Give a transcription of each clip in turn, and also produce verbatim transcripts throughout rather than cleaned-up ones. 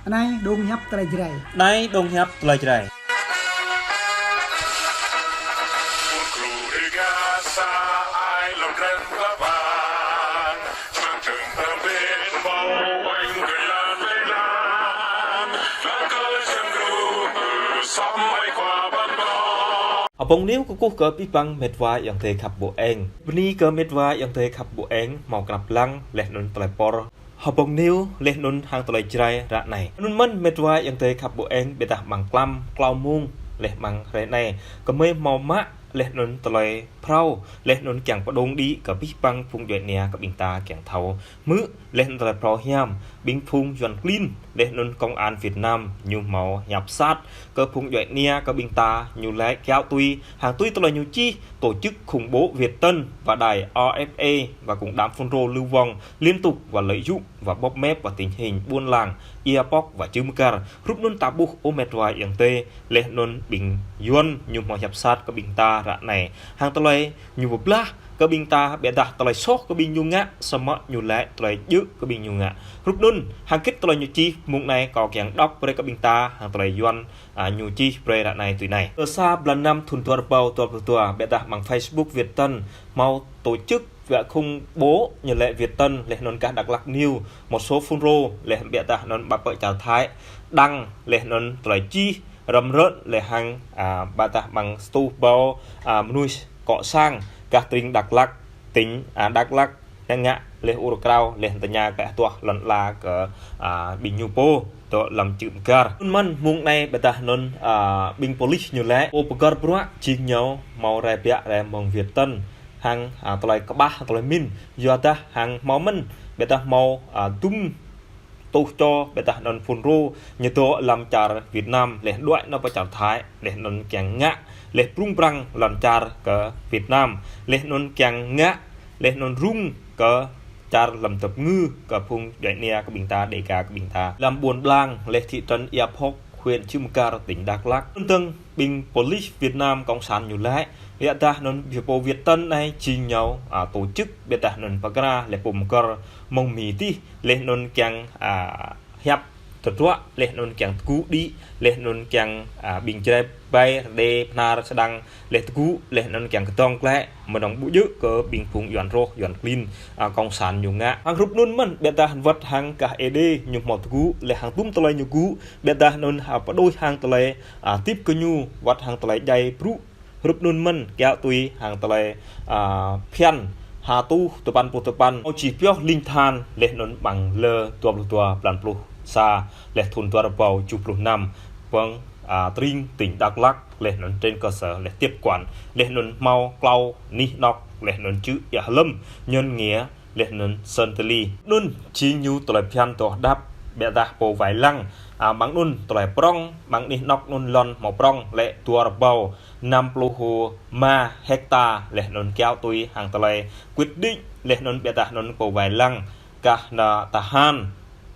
Anai dong hiăp tơlơi Jrai. Anai dong hiăp tơlơi Jrai. Hbông News kơkuh kơ abih bang met wa ayŏng adơi khăp ƀu eng. Bơni kơ met wa ayŏng adơi khăp ƀu eng, hmâo krăp lăng, laih anŭn tơlơi pơr Hbông News laih anŭn hăng tơlơi Jrai ră anai. Anŭn mơ̆n met wa ayŏng adơi khăp ƀu eng, ƀiădah amăng klăm klâo mông laih amăng hrơi anai. Gơmơi hmâo mă laih anŭn tơlơi phrâo, laih anŭn kiăng pơdŏng đĭ kơ abih bang phung djuai ania kơ ƀing ta kiăng thâo. Hmư̆ laih anŭn tơlơi phrâo hiam, ƀing phung Yuan klin, laih anŭn công an Việt Nam, ñu hmâo hiăp sat kơ phung djuai ania kơ ƀing ta, ñu laĭ kiao tui, hăng tui tơlơi ñu čih, tổ chức khủng bố Việt Tân và đài R F A và cũng đám phun rô lưu vong liên tục và lợi dụng và bóp méo vào tình hình buôn làng, ia pok và čư̆ mơkar. Hrup anŭn ta ƀuh ơ met wa ayŏng adơi, laih anŭn ƀing Yuan ñu hmâo hiăp sat kơ ƀing ta ră anai. Hăng tơlơi ñu pơblah kơ ƀing ta, ƀiădah tơlơi soh kơ ƀing ñu ngă, samơ̆ ñu laĭ tơlơi djơ̆ kơ ƀing ñu ngă. Hrup anŭn, hăng kĭt tơlơi ñu čih, mông anai kâo kiăng đŏk brơi kơ ƀing ta, hăng tơlơi Yuan, a, ñu čih brơi ră anai tui anai. Tơl sa blan năm thun dua rơbâo dua pluh dua, ƀiădah amăng Facebook Việt Tân, hmâo tổ chức và khủng bố ñu laĭ Việt Tân, laih anŭn gah Dak Lak News, một số phun rô, laih ƀiădah anŭn ƀă pơ čar Thái, đăng, laih anŭn tơlơi čih, răm rơ̆n, laih hăng, a, ƀiădah amăng stuh ƀâo, a, mơnuih kŏ sang, gah tring Dak Lak, tỉnh, a, Dak Lak, ngă ngă, laih ur krao, laih tơña kơ tuah lŏn ala kơ, a, ƀing ñu pô, dŏ lăm čư̆ mơkar. Anŭn mơ̆n mông anai ƀiădah anŭn, a, ƀing polis ñu laĭ, pô pơgăr bruă, jing ñu, hmâo rai biă rai mơ̆ng Việt Tân, hăng, a, tơlơi kơƀah, tơlơi min, yua dah hăng hmâo mơ̆n, ƀiădah hmâo, a, dŭm tuh čô, ƀiădah anŭn phun rô, ñu dŏ lăm čar Việt Nam, laih đuaĭ nao pơ čar Thái, laih anŭn kiăng ngă, laih prung prăng lŏn čar kơ Việt Nam, laih anŭn kiăng ngă, laih anŭn rŭng kơ čar lăm tơpơngư, kơ phung djuai ania kơ ƀing ta, Đêga kơ ƀing ta. Lăm ƀôn Blang, laih thị trấn Ia Pok, huyện Cư Mgar, tỉnh Đắk Lắk. Anŭn dơ̆ng, ƀing polis Việt Nam cộng sản ñu laĭ, ƀiădah anŭn ƀing pô Việt Tân anai jing ñu, a, tổ chức, ƀiădah anŭn pơkra, laih pô mơgăr mơ̆ng Mi tih, laih anŭn kiăng, a, hiăp tơdruă, laih anŭn kiăng tơgŭ đĭ, laih anŭn kiăng, a, ƀing Jrai ƀai, Rơđê, Bơhnar, Sơdang, laih tơgŭ, laih anŭn kiăng kơdŏng glaĭ, mơnơ̆ng ƀu djơ̆ kơ ƀing phung Yuan rŏh, Yuan klin, a, cộng sản ñu ngă. Hăng hrup anŭn mơ̆n, ƀiădah wơ̆t hăng gah Êđê ñu hmâo tơgŭ, laih hăng dŭm tơlơi ñu gŭ, ƀiădah anŭn, a, pơđuaĭ hăng tơlơi, a, tip kơ ñu, wơ̆t hăng tơlơi djai brŭ, hrup anŭn mơ̆n, kiao tui hăng tơlơi, a, phiăn, ha tuh tơpăn pluh tơpăn, hmâo čih pioh ling than, laih anŭn amăng lơ dua pluh dua blan pluh sa, laih thun dua rơbâo tơjuh pluh năm, pơ̆ng, a, tring tỉnh Đắk Lắk, laih anŭn trên cơ sở, laih tiếp quản, laih anŭn hmâo klâo anih anŏk, laih anŭn čư̆ ia hlơ̆m, Nhân Nghĩa, laih anŭn Sơn Tây Ly. Anŭn jing ñu tơlơi phiăn tŏh đăp, ƀiădah pô wai lăng, a, amăng anŭn tơlơi prŏng, amăng anih anŏk anŭn lŏn hmâo prŏng, laih dua rơbâo năm pluh rơma hekta, laih anŭn kiao tui hăng tơlơi quyết định, laih anŭn ƀiădah anŭn pô wai lăng, gah ană tahan,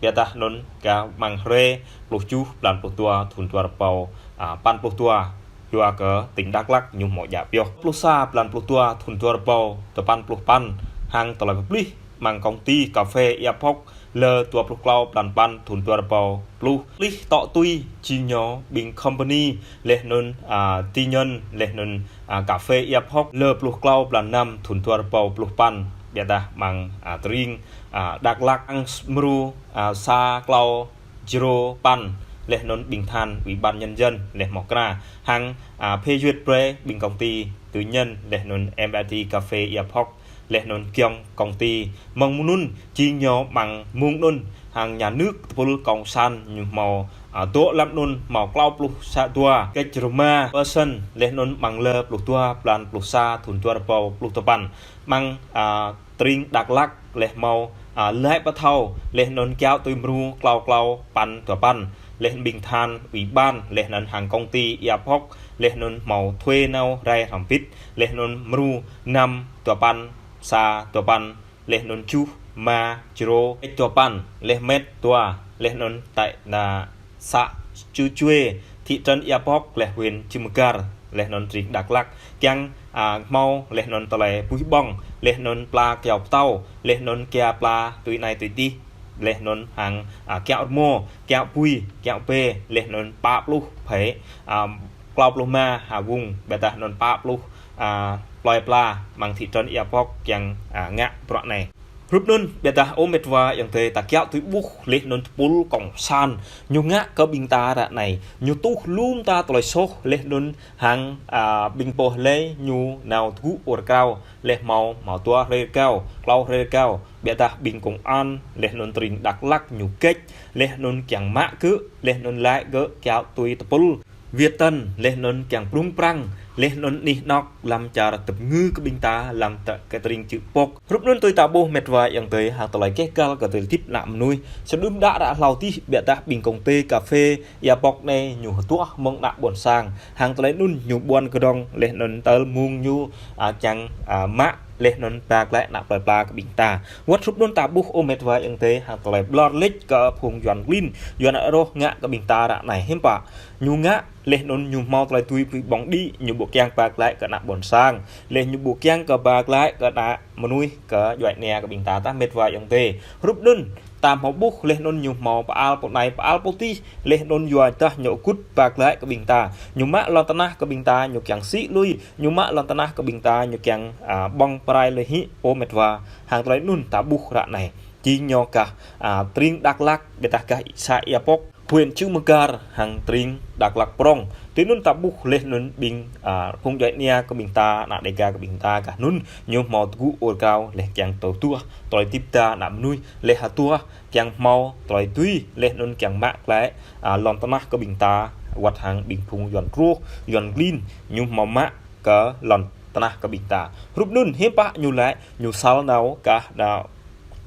ƀiădah anŭn gah amăng hrơi pluh tơjuh blan pluh dua thun dua rơbâo, a, păn pluh dua, yua kơ tỉnh Đắk Lắk ñu hmâo djă pioh. Pluh sa blan pluh dua thun dua rơbâo tơpăn pluh păn, hăng tơlơi pơplih amăng công ty cà phê Ia Pok, lơ dua pluh klâo blan păn thun dua rơbâo pluh. Pơplih tŏ tui jing ñu ƀing company, laih anŭn, a, tư nhân, laih anŭn, a, cà phê Ia Pok, lơ pluh klâo blan năm thun dua rơbâo pluh păn, ƀiădah amăng, a, tring, a, Đắk Lắk, hăng mrô, a, sa klâo jrô păn, laih anŭn ƀing than Ủy ban Nhân dân, laih hmâo kra, hăng, a, phê duyệt brơi ƀing công ty tư nhân, laih anŭn M R T cà phê Ia Pok, laih anŭn kiăng công ty. Mơ̆ng mơnŭn jing ñu amăng mông anŭn, hăng nhà nước tơpul cộng sản ñu hmâo, a, dŏ lăm anŭn hmâo klâo pluh sa dua, kĕč rơma persen, laih anŭn amăng lơ pluh dua blan pluh sa thun dua rơbâo pluh tơpăn. Amăng, a, tring Đắk Lắk, laih hmâo, a, laĭ pơthâo, laih anŭn kiao tui mrô klâo klâo păn dua păn, laih ƀing than Ủy ban, laih anŭn hăng công ty Ia Pok, laih anŭn hmâo thuê nao rai hrŏm hơbĭt, laih anŭn mrô năm dua păn, sa dua păn, laih anŭn tơjuh rơma jrô, kĕč dua păn, laih mĕt dua, laih anŭn tơ̆ ană xã Chư Chue, thị trấn Ia Pok, laih huyện Cư Mgar, laih anŭn tring Đắk Lắk, kiăng, a, hmâo, laih anŭn tơlơi puih ƀơ̆ng, laih anŭn pla kyâo pơtâo, laih anŭn kia pla tui anai tui adih, laih anŭn hăng, a, kiaŏ rơmô, kiaŏ bui, kiaŏ bê, laih anŭn pă pluh phê, a, klâo pluh rơma ha wung, ƀiădah anŭn pă pluh, a, plơi pla amăng thị trấn Ia Pŏk kiăng, a, ngă bruă anai. Hrup anŭn, ƀiădah ơ met wa ayŏng adơi, ta kiaŏ tui ƀuh laih anŭn tơpul kông san, ñu ngă kơ ƀing ta ră anai, ñu tuh lŏm ta tơlơi soh laih anŭn hăng, a, ƀing pô hlơi ñu nao tơgŭ ur krao, laih hmâo, hmâo dua hrơi rơgao, klâo hrơi rơgao, ƀiădah ƀing kông an, laih anŭn tơring Dak Lak ñu kĕč, laih anŭn kiăng mă gơ̆, laih anŭn laĭ gơ̆ kiaŏ tui tơpul Việt Tân, laih anŭn kiăng prŭng prăng, laih anŭn anih anŏk lăm čar tơpơngư kơ ƀing ta, lăm tơ kơ tơring čư̆ Pŏk. Hrup anŭn tui ta ƀuh met wa ayŏng adơi, hăng tơlơi keh găl kơ tơlơi hơdip ană mơnuih. Sơdŭm đă ră hlâo adih, ƀiădah ƀing công ty cà phê Ia Pŏk anai ñu hơduah mơ̆ng ană ƀôn sang. Hăng tơlơi anŭn ñu ƀuăn kơdŏng, laih anŭn tơl mơ̆ng ñu, a, kiăng, a, mă, laih anŭn ba glaĭ ană plơi pla kơ ƀing ta. Wơ̆t hrup anŭn ta ƀuh ơ met wa ayŏng adơi, hăng tơlơi ƀlŏr leč kơ phung Yuan klin, Yuan rŏh ngă kơ ƀing ta ră anai hiưm pă. Ñu ngă, laih anŭn ñu hmâo tơlơi tui pui ƀong đĭ, ñu ƀu kiăng ba glaĭ kơ ană ƀôn sang. Laih ñu ƀu kiăng kơ ba glaĭ kơ ană mơnuih kơ djuai ania kơ ƀing ta tah met wa ayŏng adơi. Hrup anŭn, ta hmâo ƀuh laih anŭn ñu hmâo pơal pô anai, pơal pô adih, laih anŭn yua dah ñu kŭt ba glaĭ kơ ƀing ta. Ñu mă lŏn tơnah kơ ƀing ta, ñu kiăng sĭ lui, ñu mă lŏn tơnah kơ ƀing ta, ñu kiăng, a, ƀơ̆ng pơrai lui hĭ ơ met wa. Hăng tơlơi anŭn ta ƀuh ră anai. Jing ñu gah, a, tơring Dak Lak, ƀiădah gah să Ia Pŏk, huyện Cư Mơgar hăng tơring Dak Lak prŏng. Tui anŭn ta ƀuh laih anŭn ƀing, a, phung djuai ania kơ ƀing ta, ană Đêga kơ ƀing ta gah anŭn, ñu hmâo tơgŭ ur krao, laih kiăng tơl tuah tơlơi hơdip ta ană mơnuih, laih hơduah kiăng hmâo tơlơi tui, laih anŭn kiăng mă glaĭ, a, lŏn tơnah kơ ƀing ta, wơ̆t hăng ƀing phung Yuan rŏh, Yuan klin, ñu hmâo mă kơ lŏn tơnah kơ ƀing ta. Hrup anŭn hiưm pă ñu laĭ, ñu săl nao gah đa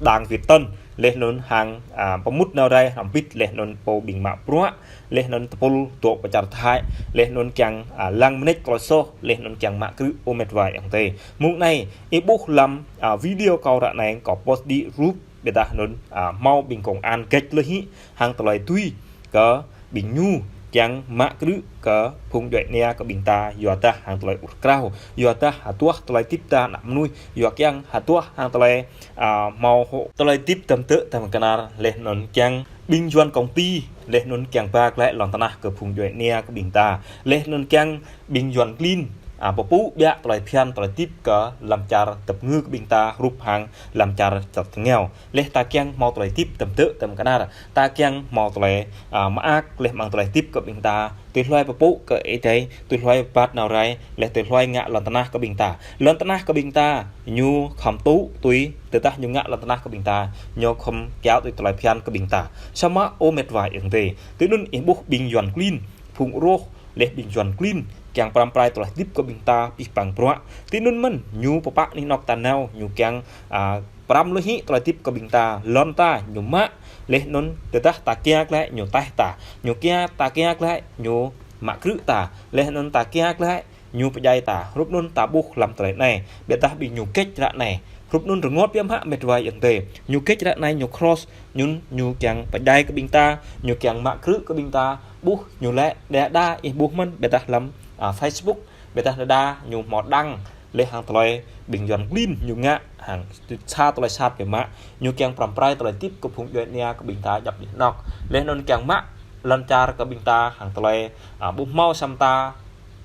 đang Việt Tân, laih anŭn hăng, a, pơmŭt nao rai hrŏm hơbĭt, laih anŭn pô ƀing mă bruă, laih anŭn tơpul dŏ pơ čar Thái, laih anŭn kiăng, a, lăng mơneč tơlơi soh, laih anŭn kiăng mă krư̆ ơ met wa ayŏng adơi. Mơ̆ng anai, ih ƀuh lăm, a, video kâo ră anai kâo post đĭ rup, ƀiădah anŭn, a, hmâo ƀing kông an kĕč lui hĭ, hăng tơlơi tui kơ ƀing ñu kiăng mă krư̆ kơ phung djuai ania kơ ƀing ta, yua dah hăng tơlơi ur krao, yua dah hơduah tơlơi hơdip ta ană mơnuih, yua kiăng hơduah hăng tơlơi, a, hmâo hŏ tơlơi hơdip tơm tơ̆ tơm kơnar, laih anŭn kiăng ƀing Yuan công ty, laih anŭn kiăng ba glaĭ lŏn tơnah kơ phung djuai ania kơ ƀing ta, laih anŭn kiăng ƀing Yuan klin, a, pơpŭ ƀiă tơlơi phiăn tơlơi hơdip kơ lăm čar tơpơngư kơ ƀing ta, hrup hăng lăm čar čar tơngeo. Laih ta kiăng hmâo tơlơi hơdip tơm tơ̆ tơm kơnar. Ta kiăng hmâo tơlơi, a, mơak, laih mơ̆ng tơlơi hơdip kơ ƀing ta. Tui hluai pơpŭ kơ Ơi Adai, tui hluai rơbat nao rai, laih tui hluai ngă lŏn tơnah kơ ƀing ta. Lŏn tơnah kơ ƀing ta, ñu khŏm tŭ tui, tơdah ñu ngă lŏn tơnah kơ ƀing ta, ñu khŏm kiaŏ tui tơlơi phiăn kơ ƀing ta. Samơ̆ ơ met wa ayŏng adơi. Tui anŭn ih ƀuh ƀing Yuan klin, phung rŏh, laih ƀing Yuan klin, kiăng pơrăm pơrai tơlơi hơdip kơ ƀing ta, pih păng bruă. Tui anŭn mơ̆n, ñu pơpă anih anŏk ta nao, ñu kiăng, a, pơrăm lui hĭ tơlơi hơdip kơ ƀing ta, lŏn ta, ñu mă, laih anŭn tơdah ta kiaŏ glaĭ, ñu taih ta, ñu kiaŏ, ta kiaŏ glaĭ, ñu mă krư̆ ta, laih anŭn ta kiaŏ glaĭ, ñu pơdjai ta. Hrup anŭn ta ƀuh lăm tơlơi anai, ƀiădah ƀing ñu kĕč ră anai. Hrup anŭn rơngot biă mă met wa ayŏng adơi. Ñu kĕč ră anai, ñu cross, ñu, ñu kiăng pơdjai kơ ƀing ta, ñu kiăng mă krư̆ kơ ƀing ta, ƀuh ñu laĭ, đa đa ih ƀuh mơ̆n, ƀiădah lăm, a, Facebook, ƀiădah đa đa ñu hmâo đăng, laih hăng tơlơi ƀing Yuan klin ñu ngă, hăng sa tơlơi sat biă mă, ñu kiăng pơrăm pơrai tơlơi hơdip kơ phung djuai ania kơ ƀing ta djŏp anih anŏk. Laih anŭn kiăng mă lŏn čar kơ ƀing ta hăng tơlơi, a, ƀu hmâo sa mơta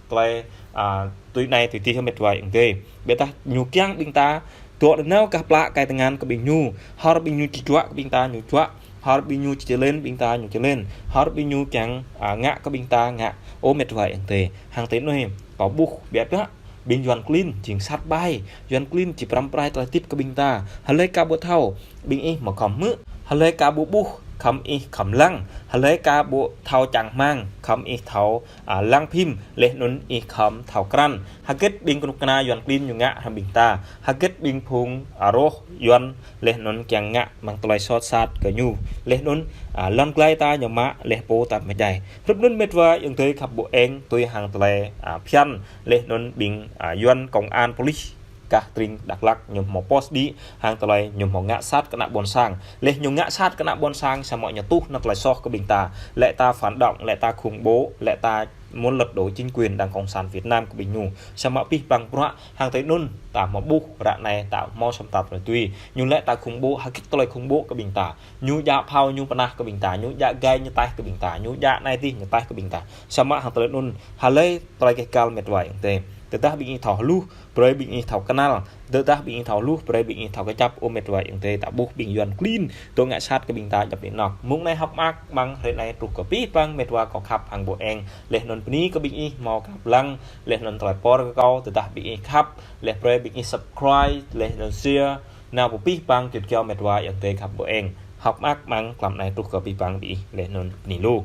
tơlơi, a, tui anai tui adih met wa ayŏng adơi. Ƀiădah ñu kiăng ƀing ta dŏ nanao gah plă kai tơngan kơ ƀing ñu, hơr ƀing ñu či juă kơ ƀing ta ñu juă, hơr ƀing ñu či čơlen ƀing ta ñu čơlen, hơr ƀing ñu kiăng, a, ngă kơ ƀing ta ngă, ơ met wa ayŏng adơi. Hăng tui anai, kâo ƀuh biă biă, ƀing Yuan klin jing sat ƀai, Yuan klin či pơrăm pơrai tơlơi hơdip kơ ƀing ta. Hlơi ka ƀu thâo, ƀing ih mă khŏm hmư̆. Hlơi ka ƀu ƀuh, khŏm ih khŏm lăng. Hlơi ka ƀu thâo čang rơmang, khŏm ih thâo, a, lăng phim, laih anŭn ih khŏm thâo krăn. Hơget ƀing kơnuk kơna Yuan klin ñu ngă hrŏm ƀing ta. Hơget ƀing phung, a, rŏh Yuan, laih anŭn kiăng ngă mơ̆ng tơlơi soh sat kơ ñu. Laih anŭn, a, lŏn glai ta ñu mă, laih pô ta pơdjai. Hrup anŭn met wa ayŏng adơi khăp ƀu eng, tui hăng tơlơi, a, phiăn, laih anŭn ƀing, a, Yuan công an police kah tring Dak Lak ñu hmâo post đĭ, hăng tơlơi ñu hmâo ngă sat kơ ană ƀôn sang. Laih ñu ngă sat kơ ană ƀôn sang, samơ̆ ñu tuh nao tơlơi soh kơ ƀing ta. Lĕ ta phản động, lĕ ta khủng bố, lĕ ta muốn lật đổ chính quyền Đảng Cộng sản Việt Nam kơ ƀing ñu. Samơ̆ pih pang bruă, hăng tơlơi anŭn, ta hmâo ƀuh, ră anai ta hmâo sơm ta tơlơi tui. Ñu lĕ ta khủng bố, hơgĕt tơlơi khủng bố kơ ƀing ta. Ñu djă phao, ñu pơnah kơ ƀing ta, ñu djă gai, ñu taih kơ ƀing ta, ñu djă anai tih, ñu taih kơ ƀing ta. Samơ̆ hăng tơlơi anŭn, hlơi tơlơi keh kal met wa ayŏng adơi. Tơdah ƀing ih thâo hluh, brơi ƀing ih thâo kơnăl. Tơdah ƀing ih thâo hluh, brơi ƀing ih thâo kơjăp, ơ met wa ayŏng adơi, ta ƀuh ƀing Yuan klin, tơ ngă sat kơ ƀing ta djŏp anih anŏ. Mơ̆ng anai hơ̆k mơak mơ̆ng hrơi anai truh kơ pih pang met wa kâo khăp hăng ƀô eng. Laih anŭn bơni kơ ƀing ih hmâo khăp lăng, laih anŭn tơlơi pơr kơ kâo, tơdah ƀing ih khăp, laih brơi ƀing ih subscribe, laih anŭn share, nao pơ pih pang jŭt kiao met wa ayŏng adơi khăp ƀô eng. Hơ̆k mơak mơ̆ng tlam anai truh kơ pih pang ƀing ih, laih anŭn bơni lu.